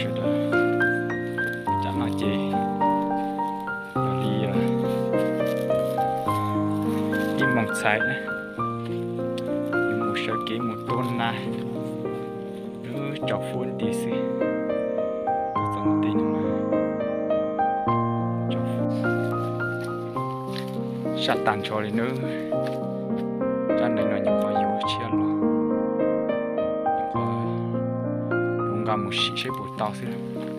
Sawv daws, tam no ces yog li ib moos txhais na, yuav mus sawv kev mus tua nas, wb tsaus fuab nti xwb. Txog tim no, sab tag nrho li nawb. Tsab ntawv no nyuam qhuav yuav tshiab los, nyuam qhuav yuav nqa mus sim seb puas tau xwb.